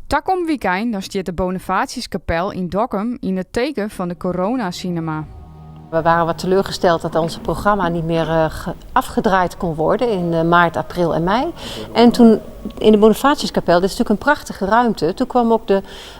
Takom wykein dan stiet de Bonifatiuskapel yn Dokkum yn it teken fan de coronacinema. We waren wat teleurgesteld dat ons programma niet meer afgedraaid kon worden in maart, april en mei. En toen in de Bonifatiuskapel, dit is natuurlijk een prachtige ruimte, toen kwam ook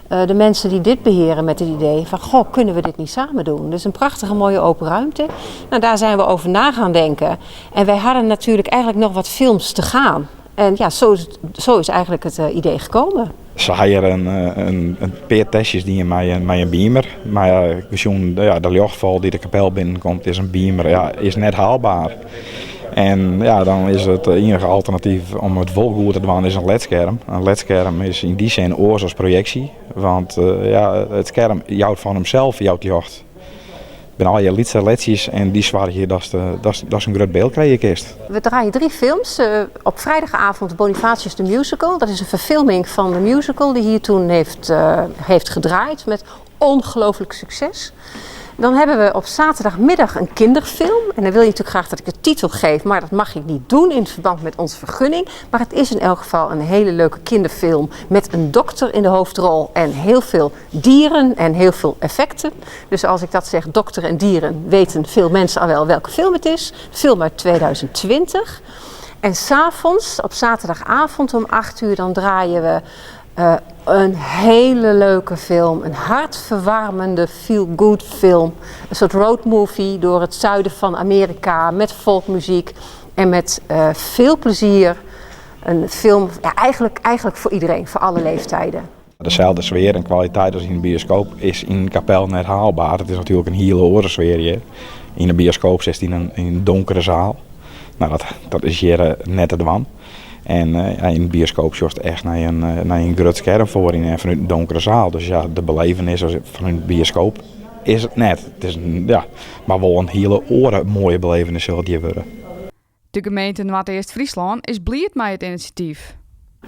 de mensen die dit beheren met het idee van: goh, kunnen we dit niet samen doen? Dus een prachtige mooie open ruimte. Nou, daar zijn we over na gaan denken. En wij hadden natuurlijk eigenlijk nog wat films te gaan. En ja, zo is eigenlijk het idee gekomen. Se ha hjir in pear testjes dien mei in beamer. Mar ja, sjoen, ja, de ljochtfal dy't de kapel binnenkomt, is in beamer, ja, is net haalber. En ja, dan is it iennige alternatyf om it wol goed te dwaan is in ledskerm. In ledskerm is yn dy sin oars as projeksje, want ja, it skerm jout fan himsels jout ljocht. Binne al je lytse ledsjes en dy soargje datst in grut byld krije kinst. We draaien drie films. Op vrijdagavond Bonifatius de Musical. Dat is een verfilming van de musical die hier toen heeft gedraaid met ongelooflijk succes. Dan hebben we op zaterdagmiddag een kinderfilm. En dan wil je natuurlijk graag dat ik de titel geef, maar dat mag ik niet doen in verband met onze vergunning. Maar het is in elk geval een hele leuke kinderfilm met een dokter in de hoofdrol en heel veel dieren en heel veel effecten. Dus als ik dat zeg, dokter en dieren, weten veel mensen al wel welke film het is. Film uit 2020. En s'avonds, op zaterdagavond om 8 uur, dan draaien we een hele leuke film. Een hartverwarmende feel-good film. Een soort roadmovie door het zuiden van Amerika met folkmuziek en met veel plezier. Een film, ja, eigenlijk voor iedereen, voor alle leeftijden. Deselde sfear en kwaliteit as yn de bioskoop is yn de kapel net haalber. It is natuerlik in hiele oare sfear hjir. Yn de bioskoop sitst yn in donkere seal. Nou, dat is hjir net te dwaan. En ja, yn de bioskoop sjochst echt nei in grut skerm foar en fanút in donkere seal. Dus ja, de belevenis fan in bioskoop is it net. It is, ja, mar wol in hiele oare moaie belevenis sil it hjir wurde. De gemeente Noardeast-Fryslân is bliid mei it inisjatyf.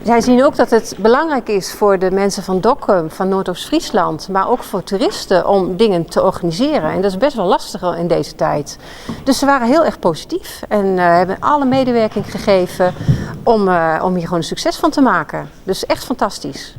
Zij zien ook dat het belangrijk is voor de mensen van Dokkum, van Noordoost-Friesland, maar ook voor toeristen om dingen te organiseren. En dat is best wel lastig in deze tijd. Dus ze waren heel erg positief en hebben alle medewerking gegeven om hier gewoon een succes van te maken. Dus echt fantastisch.